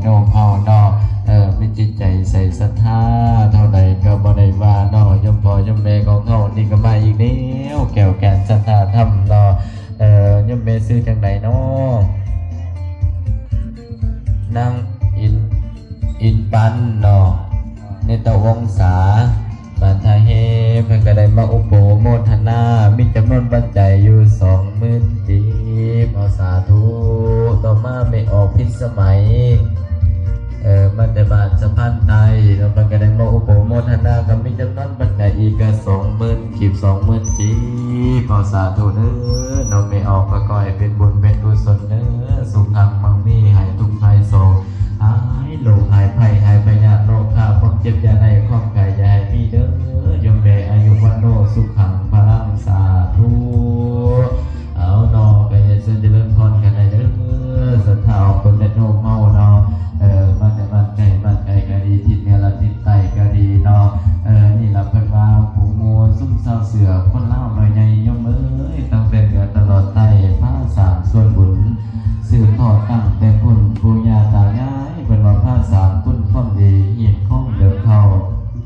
ໂຍມເຮົາເນາະ ເອີ ມີຈິດໃຈໃສສັດທາເທົ່າໃດກໍບໍ່ໄດ້ວ່າເນາະ ໂຍມພໍ່ໂຍມແມ່ຂອງເຮົານີ້ກໍມາອີກແລ້ວ ແກ່ວແກ່ນສັດທາທຳເນາະ ເອີ ໂຍມແມ່ຊື່ຈັ່ງໃດເນາະ? ນາງອິນ ອິນປັນເນາະ ເນດຕະວົງສາ ບ້ານທ່າແຮ ເພິ່ນກໍໄດ້ມາອຸປະໂມທະນາ ມີຈຳນວນປັດໄຈຢູ່ສອງໝື່ນກີບ ເອົາ ສາທຸ. ຕໍ່ມາແມ່ອອກພິນສະໄໝ ເອີ ມາແຕ່ບ້ານສະພານໄທເນາະ ເພິ່ນກໍໄດ້ມາອຸປະໂມທະນາ ກໍມີຈຳນວນປັດໄຈອີກກໍສອງໝື່ນກີບ ສອງໝື່ນກີບ ເອົາ ສາທຸເດີເນາະ ແມ່ອອກ ກໍຂໍໃຫ້ເປັນບຸນເປັນກຸສົນເດີ ສຸຂັງມັງມີ ຫາຍທຸກຫາຍໂສກ ຫາຍໂລກຫາຍໄພ ຫາຍພະຍາດໂລຄາ ຄວາມເຈັບຢ່າໄດ້ ຄວາມໄຂ້ຢ່າໃຫ້ມີເດີ ໂຍມແມ່ ອາຍຸວັນໂນ ສຸຂັງ ພະລັງ ສາທຸ. ເອົາເນາະ ກໍເຮັດເຊີນຈະເລີນພອນກັນໄດ້ເດີ ສັດທາອອກຕົນຍາດໂຍມເຮົາເນາະ ເອີ ມາແຕ່ບ້ານໃກ້ບ້ານໄກກໍດີ ທິດເໜືອແລະທິດໃຕ້ກໍດີເນາະ ເອີ ນີ້ລະເພິ່ນວ່າ ຜູ້ໝູ່ຊຸມຊາວເສືອ ຄົນລາວນ້ອຍໃຫຍ່ ໂຍມເອີຍ ຕັ້ງແຕ່ເໜືອຕະຫຼອດໃຕ້ ພາສ້າງສ່ວນບຸນ ສືບທອດຕັ້ງແຕ່ຄຸນປູ່ຍ່າຕາຍາຍ ເພິ່ນວ່າພາສ້າງຄຸນຄວາມດີ ຮີດຄອງເດີມເກົ່າ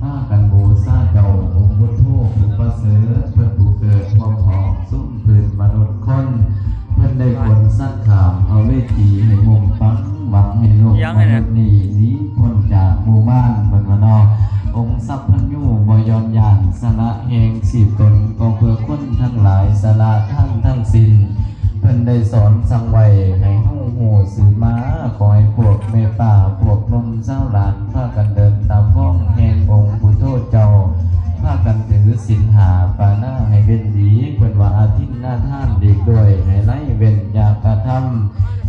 ພາກັນບູຊາເຈົ້າອົງບຸດໂທຜູ້ປະເສີດ ເພິ່ນຜູ້ເກີດພ້ອມພ້ອມຊຸມພື້ນມະນຸດຄົນ ເພິ່ນໄດ້ຂົນສັດຂ້າມເອົາເວທີໃຫ້ມຸມປັງ ຫວັງໃຫ້ໂລກມະນຸດນີ້ໜີພົ້ນຈາກໝູ່ມານ ເພິ່ນວ່າເນາະ ອົງສັບພັນຍູບໍ່ຍອມຢ້ານ ສະຫຼະແຮງຊີບຕົນ ກໍເພື່ອຄົນທັງຫຼາຍ ສະຫຼະທານທັງສິ້ນ ເພິ່ນໄດ້ສອນສັ່ງໄວ້ໃຫ້ເຮົາຮູ້ສືບມາ ຂໍໃຫ້ພວກແມ່ປ້າ ພວກໜຸ່ມສາວຫຼານ ພາກັນເດີນຕາມຮອຍແຫ່ງອົງບຸດໂທເຈົ້າ ພາກັນຖືສິນຫ້າ ປານາໃຫ້ເວັ້ນດີ ເພິ່ນວ່າອາທິນນາທານຫຼີກດ້ວຍ ໃຫ້ໄລເວັ້ນຢ່າກະທຳ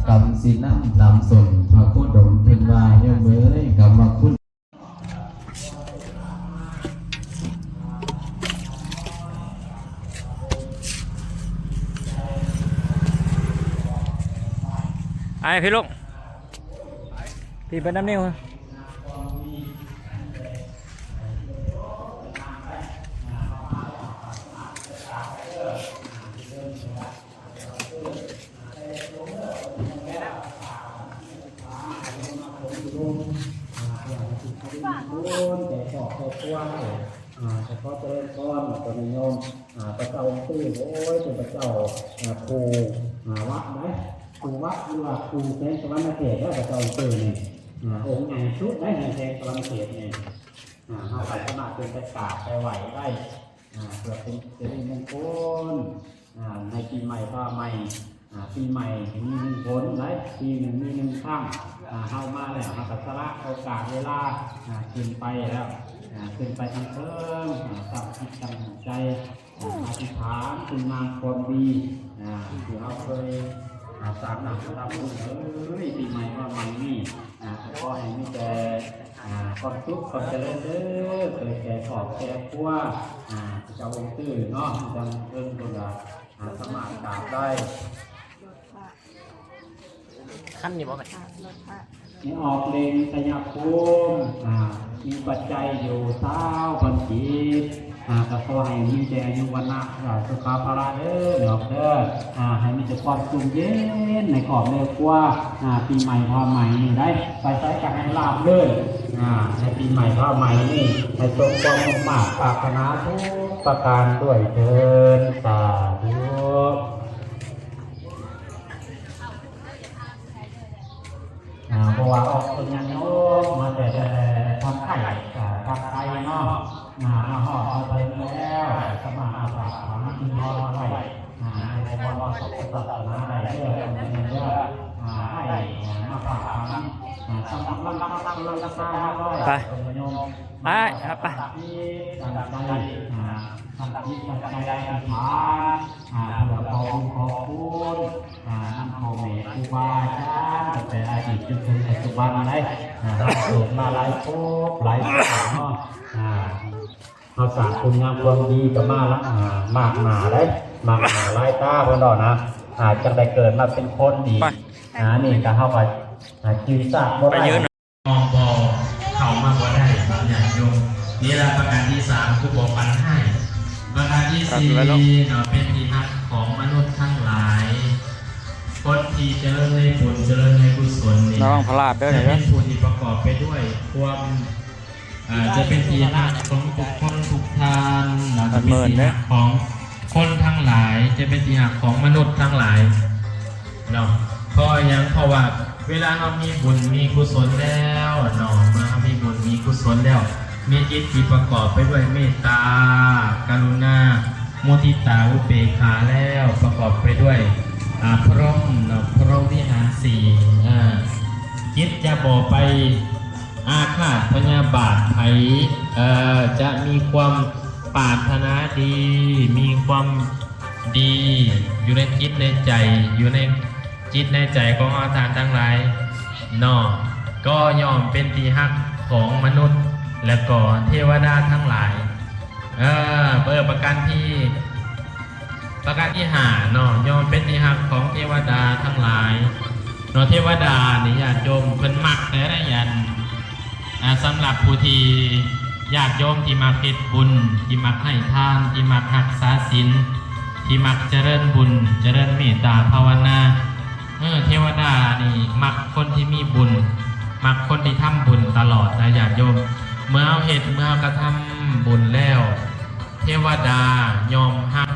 ກຳສິນນຳຕາມສົ້ນ ພະໂຄດົມເພິ່ນວ່າ ໂຍມເອີຍ ກຳມະຄຸນ ອ້າຍ ພີ່ລົງ ພີ່ໄປນຳນິວ. ອາ ແຕ່ຂໍເຈະເລີນພອນ ໂຍມ ອາ ພະເຈົ້າອົງຕື້ ໂອ້ຍ ເປັນພະເຈົ້າ ອາ ຄູ່ ອາ ວັດໃດ໋ ຄູ່ວັດ ຫຼືວ່າຄູ່ແຂວງສະຫວັນນະເຂດເດີ ພະເຈົ້າອົງຕື້ນີ້ ອາ ອົງໃຫຍ່ສຸດໃດ໋ ໃນແຂວງສະຫວັນນະເຂດນີ້ ອາ ເຮົາກໍສາມາດເປັນໄປກາບໄປໄຫວ້ໄດ້ ອາ ເພື່ອເປັນສິລິມຸງຄຸນ ອາ ໃນປີໃໝ່ຟ້າໃໝ່ ອາ ປີໃໝ່ມີໜຶ່ງຫົນໄດ໋ ປີໜຶ່ງມີໜຶ່ງຄັ້ງ ອາ ເຮົາມາແລ້ວ ເຮົາກໍສະຫຼະໂອກາດເວລາ ອາ ຂຶ້ນໄປແລ້ວ ອາ ຂຶ້ນໄປທາງເທິງ ອາ ຕັ້ງຈິດຕັ້ງໃຈ ອາ ອະທິຖານຄຸນງາມຄວາມດີ ອາ ທີ່ເຮົາເຄີຍ ອາ ສ້າງນ້ຳສະຫຼະບຸນເອີຍ ປີໃໝ່ຟ້າໃໝ່ນີ້ ອາ ກໍຂໍໃຫ້ມີແຕ່ ອາ ຄວາມສຸກຄວາມຈະເລີນເດີ ເກີດແກ່ຄອບແກ່ຄົວ ອາ ເຈົ້າອົງຕື້ເນາະ ຈັງເພິ່ນກໍ ອາ ສາມາດກາບໄດ້ ຄັນນີ້ບໍ່ແມ່ນ? ແມ່ອອກເລັງໄຊຍະພູມ ອາ ມີປັດໄຈຢູ່ຊາວພັນກີບ ອາ ກໍຂໍໃຫ້ມີແຕ່ອາຍຸວັນນະ ອາ ສຸຂະພະລະເດີ ແມ່ອອກເດີ ອາ ໃຫ້ມີແຕ່ຄວາມຊຸ່ມເຢັນໃນຄອບໃນຄົວ ອາ ປີໃໝ່ຟ້າໃໝ່ນີ້ໄດ໋ ໄປໃສກໍໃຫ້ລາບເລີນ ອາ ໃນປີໃໝ່ຟ້າໃໝ່ນີ້ ໃຫ້ສົມຄວາມມຸ່ງມາດປາດຖະໜາທຸກປະການດ້ວຍເທີ້ນ ສາທຸ. ອາ ບໍ່ວ່າອອກເປັນຫຍັງໂຍມ ມາແຕ່ທາງໄກ ອາ ທາງໄກເນາະ ອາ ມາຮອດມາເຖິງແລ້ວ ສາມາດມາຝາກຝັງທີ່ຮອດໄວ້ ອາ ໃນຄວາມປາດຖະໜາໄດ້ເດີ ເດີ ອາ ໃຫ້ ອາ ມາຝາກຝັງ ອາ ສຳລັບລັກສະ ລັກສະ ໄປ ໂຍມ ໄປ ເອົາໄປ ຕັ້ງໃຈ ອາ ຕັ້ງຈິດຕັ້ງໃຈອະທິຖານ ອາ ເພື່ອຂໍບຸນຂໍຄຸນ ອາ ນຳພໍ່ແມ່ຄູບາອາຈານ ຕັ້ງແຕ່ອະດີດຈົນເຖິງປັດຈຸບັນໄດ໋ ອາ ເຮົາເກີດມາຫຼາຍພົບຫຼາຍຊາດເນາະ ອາ ເຮົາສ້າງຄຸນງາມຄວາມດີກໍມາລະ ອາ ມາກໜ້າໄດ໋ ມາກໜ້າຫຼາຍຕາເພິ່ນດອກນະ ອາ ຈັ່ງໄດ້ເກີດມາເປັນຄົນອີກ ໄປ ອາ ນີ້ກໍເຮົາກໍ ອາ ຈື່ຊາກບໍ່ໄດ້ ມອງບໍ່ເຂົ້າມາບໍ່ໄດ້ ຍາດໂຍມ. ນີ້ລະປະການທີສາມ ຄືບໍ່ຝັນຮ້າຍ. ປະການທີສີ່ເນາະ ເປັນທີ່ຮັກຂອງມະນຸດທັງຫຼາຍ. ປ ຄົນທີ່ຈະເລີນໃນບຸນ ຈະເລີນໃນກຸສົນນີ້ ລະວັງພະລາດເດີ ຈະເປັນຜູ້ທີ່ປະກອບໄປດ້ວຍຄວາມ ເອີ ຈະເປັນທີ່ຮັກຂອງທຸກຄົນທຸກທ່ານເນາະ ຈະເປັນທີ່ຮັກຂອງຄົນທັງຫຼາຍ ຈະເປັນທີ່ຮັກຂອງມະນຸດທັງຫຼາຍເນາະ. ເພາະຫຍັງ? ເພາະວ່າເວລາເຮົາມີບຸນມີກຸສົນແລ້ວເນາະ ເມື່ອເຮົາມີບຸນມີກຸສົນແລ້ວ ມີຈິດທີ່ປະກອບໄປດ້ວຍເມດຕາ ກະລຸນາ ມຸທິຕາ ອຸເບກຂາແລ້ວ ປະກອບໄປດ້ວຍ ອາ ພົມເນາະ ພົມວິຫານສີ່ ອາ ຈິດຈະບໍ່ໄປອາຄາດພະຍາບາດໃຜ ເອີ ຈະມີຄວາມປາດຖະໜາດີ ມີຄວາມດີຢູ່ໃນຈິດໃນໃຈ ຢູ່ໃນ ຈິດໃນໃຈຂອງເຮົາທ່ານທັງຫຼາຍເນາະ ກໍຍ່ອມເປັນທີ່ຮັກຂອງມະນຸດ ແລະກໍເທວະດາທັງຫຼາຍ. ເອີ ເອີ ປະການທີ ປະການທີຫ້າເນາະ ຍ່ອມເປັນທີ່ຮັກຂອງເທວະດາທັງຫຼາຍເນາະ. ເທວະດານີ້ ຍາດໂຍມເພິ່ນມັກແຕ່ໃດ ອັນ ອາ ສຳລັບຜູ້ທີ່ ຍາດໂຍມທີ່ມັກເຮັດບຸນ ທີ່ມັກໃຫ້ທານ ທີ່ມັກຮັກສາສິນ ທີ່ມັກຈະເລີນບຸນ ຈະເລີນເມດຕາພາວະນາ ເອີ ເທວະດານີ້ມັກຄົນທີ່ມີບຸນ ມັກຄົນທີ່ທຳບຸນຕະຫຼອດນະຍາດໂຍມ. ເມື່ອເຮົາເຮັດ ເມື່ອເຮົາກະທຳບຸນແລ້ວ ເທວະດາຍ່ອມຮັກ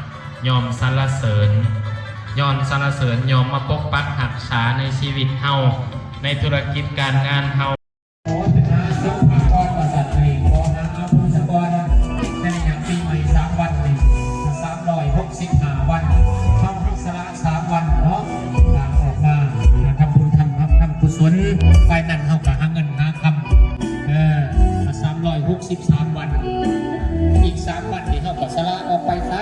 ຍ່ອມສັນລະເສີນ ຍ້ອນສັນລະເສີນ ຍ່ອມມາປົກປັກຮັກສາໃນຊີວິດເຮົາ ໃນທຸລະກິດການງານເຮົາ. ຂໍເປັນຫາສຸພາພອນວ່າຊັ້ນເອງ ຂໍຫາອາບຸນສະກ່ອນ ໃນຍາມປີໃໝ່ສາມວັນນີ້ ສາມຮ້ອຍຫົກສິບຫ້າວັນ ເຮົາຮັກສະຫຼະສາມວັນເນາະ ອອກມາທຳບຸນທຳ ທຳ ທຳກຸສົນ ໄປນັ້ນເຮົາກະຫາເງິນຫາຄຳ ເອີ ສາມຮ້ອຍຫົກສິບສາມວັນ ອີກສາມວັນນີ້ເຮົາກະສະຫຼະອອກໄປຊະ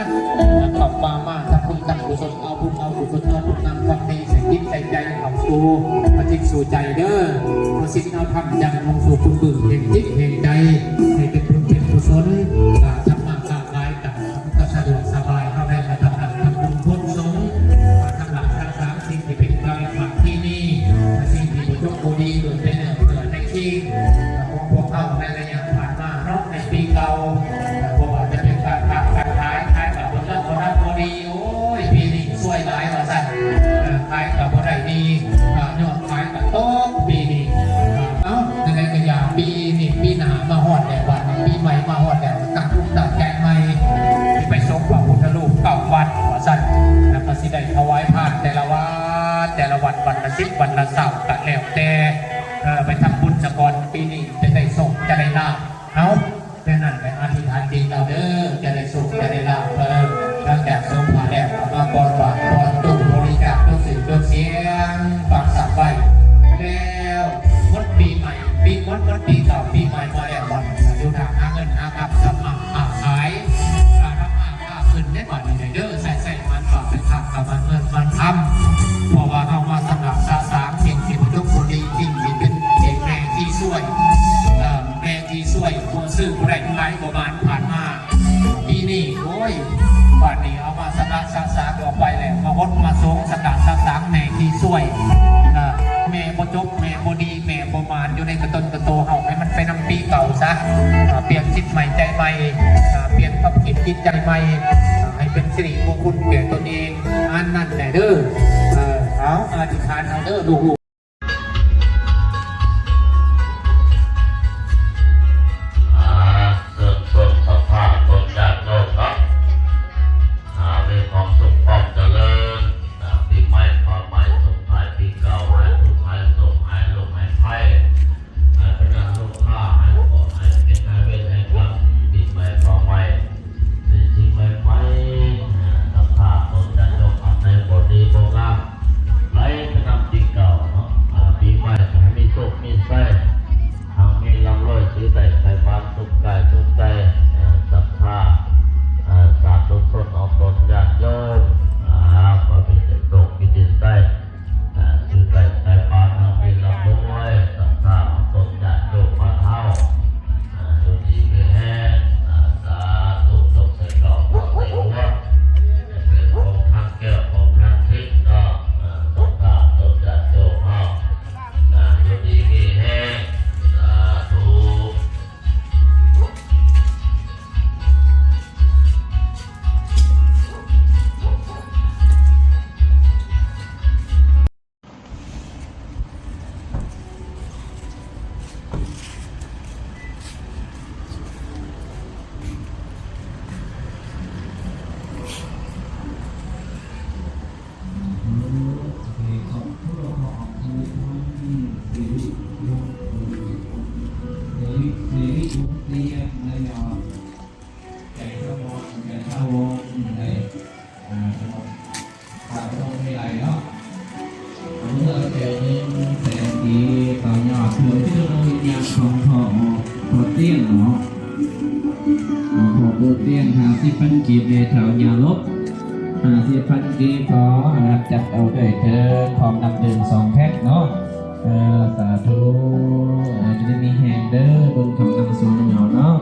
ເຂົ້າປ່າມາທຳບຸນທຳກຸສົນ ເອົາບຸນເອົາກຸສົນ ເອົາບຸນນຳຄວາມດີໃສ່ຈິດໃສ່ໃຈ ເຂົ້າສູ່ຈິດສູ່ໃຈເດີ ເອົາສິນເອົາທຳຢ່າງລົງສູ່ບຸນບຶງແຫ່ງຈິດແຫ່ງໃຈ ໃຫ້ເປັນບຸນເປັນກຸສົນ ການທຳມາຄ້າຂາຍກະ ກະສະດວກສະບາຍ ເຮົາໄດ້ມາທຳບຸນທຳບຸນພົນສົງ ການທຳລາຍສາສາງສິ່ງທີ່ເປັນກາຍຂາດທີ່ນີ້ ສິ່ງທີ່ບໍ່ຈົບບໍ່ດີໂດຍແຕ່ເນີນເພື່ອໃນທີ່ ຂອງພວກເຮົາໃນໄລຍະຜ່ານມາເນາະ ໃນປີເກົ່າ ບໍ່ວ່າຈະເປັນການຄ້າການຂາຍ ຂາຍກະບໍ່ເລີກບໍ່ດັບບໍ່ດີ ໂອ້ຍ ປີນີ້ຊວຍຫຼາຍວ່າຊັ້ນ ເອີ ຂາຍກະບໍ່ໄດ້ດີ ເອີ ຍອດຂາຍກະຕົກປີນີ້ ເອີ ເອົ້າ ຈັ່ງໃດກະຢ່າ ປີນີ້ປີໜ້າມາຮອດແລ້ວ ບາດນີ້ປີໃໝ່ມາຮອດແລ້ວ ຕັ້ງອົກຕັ້ງໃຈໃໝ່ ຊິໄປສົງພະພຸດທະຮູບເກົ້າວັດວ່າຊັ້ນ ແລ້ວກະຊິໄດ້ຖວາຍທານແຕ່ລະວັດ ແຕ່ລະວັດ ວັດລະສິບ ວັດລະຊາວ ກະແລ້ວແຕ່ ເອີ ໄປທຳບຸນສາກ່ອນ ປີນີ້ຈະໄດ້ໂຊກຈະໄດ້ລາບ ເອົ້າ ແນວນັ້ນໄປອະທິຖານດີເອົາເດີ ຈະໄດ້ໂຊກຈະໄດ້ລາບ ເອີ ຫຼັງຈາກສົງພະແລ້ວ ເອົາມາກ່ອນບາດກ່ອນຕູ້ ບໍລິຈາກຕົວຊື່ຕົວສຽງ ຝາກສັບໄວ້ ແລ້ວໝົດປີໃໝ່ ປີໝົດ ໝົດປີເກົ່າ ປີໃໝ່ມາແລ້ວ ຢູ່ທາງຫາເງິນຫາຄຳ ທຳມາຄ້າຂາຍ ການທຳມາ ຂຶ້ນໃນບາດນີ້ເດີ ໃຊ້ ໃຊ້ມັນບາດໄປທາງກະມັນເງິນມັນຄຳ ເພາະວ່າເຮົາມາຊຳລະສະສາງສິ່ງທີ່ບໍ່ຈົບບໍ່ດີ ສິ່ງທີ່ເປັນເອກແມ່ທີ່ຊ່ວຍ ເອີ ແມ່ທີ່ຊ່ວຍ ບໍ່ຊື້ບໍ່ໄດ້ ຂາຍບໍ່ໝານ ຜ່ານມາ ປີນີ້ ໂອ້ຍ ບາດນີ້ເອົາມາຊຳລະສະສາງອອກໄປແລ້ວ ມາຫົດມາສົງຊະຕາສະສາງແມ່ທີ່ຊ່ວຍ ເອີ ແມ່ບໍ່ຈົບ ແມ່ບໍ່ດີ ແມ່ບໍ່ໝານ ຢູ່ໃນກະຕົນກະໂຕເຮົາ ໃຫ້ມັນໄປນຳປີເກົ່າຊະ ເອີ ປ່ຽນຈິດໃໝ່ໃຈໃໝ່ ເອີ ປ່ຽນຄວາມຄິດຈິດໃຈໃໝ່ ເອີ ໃຫ້ເປັນສິລິມົງຄຸນແກ່ຕົນເອງ ອັນນັ້ນແຫຼະເດີ ເອີ ເອົາ ອະທິຖານເອົາເດີລູກໆ. ອ່າ ເຊີນຊວນສັດທາຕົນຍາດໂຍມເນາະ ອ່າ ມີຄວາມສຸກຄວາມຈະເລີນ ອ່າ ປີໃໝ່ຟ້າໃໝ່ ສົ່ງທ້າຍປີເກົ່າ ໃຫ້ທຸກ ຫາຍໂສກ ຫາຍໂລກ ຫາຍໄພ ໃຫ້ພະຍາດໂລກຄາ ຫາຍເຄາະ ຫາຍເຈັບ ຫາຍເວນ ຫາຍກຳ ປີໃໝ່ຟ້າໃໝ່ ສິ່ງທີ່ໃໝ່ໆ ອ່າ ສັດທາຕົນຍາດໂຍມ ອັນໃດບໍ່ດີບໍ່ງາມ ໄຫຼໄປນຳປີເກົ່າ. ຕຽງເນາະ ເອີ ພໍ່ປູຕຽງ ຫ້າສິບພັນກີບ ແມ່ເຖົ້າຍາລົບ ຫ້າສິບພັນກີບ ຂໍຮັບຈັດເອົາດ້ວຍເທີ້ນ ພ້ອມນ້ຳດື່ມສອງແພັກເນາະ ເອີ ສາທຸ ເອີ ຢູ່ດີມີແຮງເດີ ບຸນຄຳນຳສູ່ນຳເຮົາເນາະ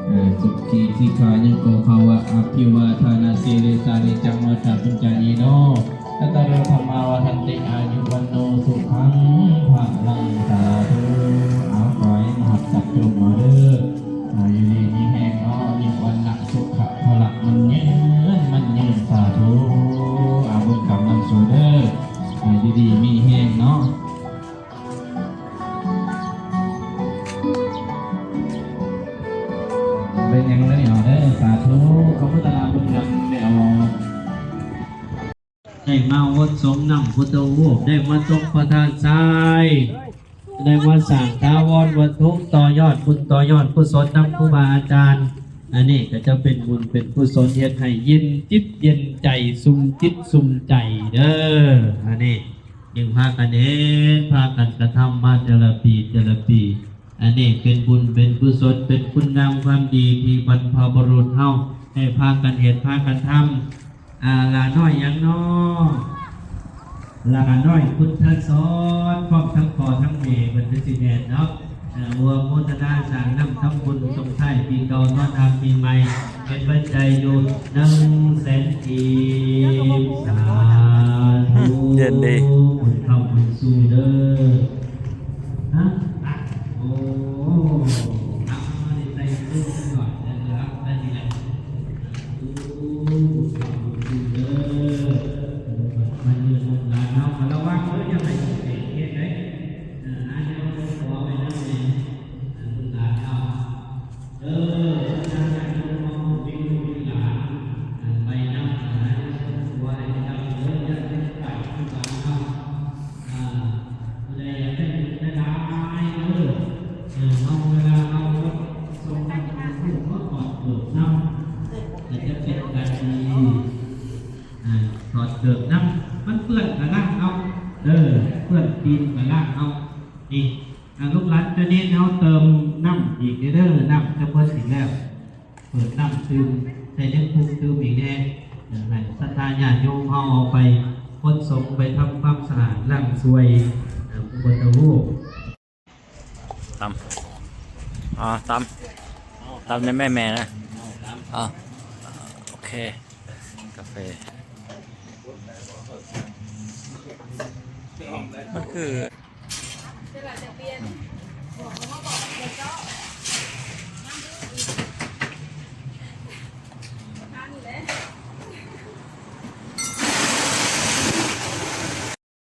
ເອີ ສຸຂີ ສິກຂາ ຍັງໂກ ພາວະ ອະພິວາທານະ ສິລິສານິຈັງ ວັດຖະປຸນຈະອີໂນ ຈັດຕາໂລ ທຳມາ ວັດທັນຕິ ອາຍຸ ວັນໂນ ສຸຂັງ ພະລັງ ສາທຸ ເອົາ ຂໍໃຫ້ຮັບຈັກຈົມເອົາເດີ ອາ ຢູ່ດີມີແຮງເນາະ ອາຍຸ ວັນນະ ສຸຂະ ພະລະ ໝັ້ນຍືນ ໝັ້ນຍືນ ສາທຸ ອາ ບຸນກຳນຳສູ່ເດີ ອາ ຢູ່ດີມີແຮງເນາະ ເປັນຫຍັງເລີຍເອົາເດີ ສາທຸ ຂໍໂມທະນາບຸນນຳແມ່ອອກ. ໄດ້ມາຫົດສົງນ້ຳພຸດທະຮູບ ໄດ້ມາສົງພະທາດຊາຍ ໄດ້ມາສ້າງຖາວອນວັດຖຸ ຕໍ່ຍອດບຸນ ຕໍ່ຍອດກຸສົນນຳຄູບາອາຈານ ອັນນີ້ກໍຈະເປັນບຸນເປັນກຸສົນ ເຮັດໃຫ້ເຢັນຈິດເຢັນໃຈ ຊຸ່ມຈິດຊຸ່ມໃຈເດີ ອັນນີ້ ຈຶ່ງພາກັນເຮັດ ພາກັນກະທຳມາແຕ່ລະປີ ແຕ່ລະປີ ອັນນີ້ເປັນບຸນເປັນກຸສົນ ເປັນຄຸນງາມຄວາມດີທີ່ບັນພະບຸລຸດເຮົາໄດ້ພາກັນເຮັດ ພາກັນທຳ ອາ ຫຼ້ານ້ອຍຫຍັງນໍ? ຫຼ້ານ້ອຍພຸດທະສອນ ພ້ອມທັງພໍ່ທັງແມ່ເພິ່ນຄືຊິແມ່ນເນາະ ອາ ຮ່ວມໂມທະນາສ້າງນ້ຳທຳບຸນສົ່ງທ້າຍປີເກົ່າຕ້ອນຮັບປີໃໝ່ ເປັນປັດໄຈຢູ່ໜຶ່ງແສນກີບ ສາທຸ ເຢັນດີ ບຸນຄຳບຸນຊູເດີ ຮະ ໂອ້ ເອົາ ເອົາ ເອົາ ໃສ່ຕູ້ກັນກ່ອນ ເດີ ເດີ ເອົາ ໄດ້ນີ້ແຫຼະ ໂອ້ ບຸນຄຳບຸນຊູເດີ ມາເຍືອນລູກຫຼານເຮົາ ກະລະວັງເດີ ຢ່າໃຫ້ເສຍເຂດເດ້ ເອີ ຫາແນວຂໍໄວ້ນຳແດ່ ລູກຫຼານເຮົາ ເອີ ທາງຍາດໂຍມເຮົາມີລູກມີຫຼານ ອັນ ໄປນຳ ອັນ ໃຫ້ເພິ່ນຮູ້ວ່າໃຫ້ນຳເດີ ຢ່າໄປໄກຄືກັນເນາະ ອ່າ ຜູ້ໃດຢາກໄດ້ບຸນໄດ້ຫຼາຍເດີ ເອີ ເຮົາ ເວລາເຮົາສົ່ງທານເຮົາກໍກອດໂອບນຳ ກໍຈະເປັນການດີ ອ່າ ຖອດເກີບນຳ ມັນເປື້ອນກໍລ້າງເອົາເດີ ເປື້ອນຕີນກໍລ້າງເອົາ ນີ້ ອ່າ ລູກຫຼານເຈົ້າເນນເຮົາເຕີມນ້ຳອີກເດີ ນ້ຳຈະເບິດອີກແລ້ວ ເປີດນ້ຳຕື່ມ ໃສ່ໃນຄຸກຕື່ມອີກແດ່ ໃຫ້ສັດທາຍາດໂຍມເຮົາເອົາໄປຂົນສົງ ໄປທຳຄວາມສະອາດລ້າງຊ່ວຍ ອ່າ ພຸດທະຮູບ ຕຳ ອ່າ ຕຳ ຕຳໃນແມ່ໆ ນະ ອ່າ ໂອເຄ ກາເຟ ມັນຄື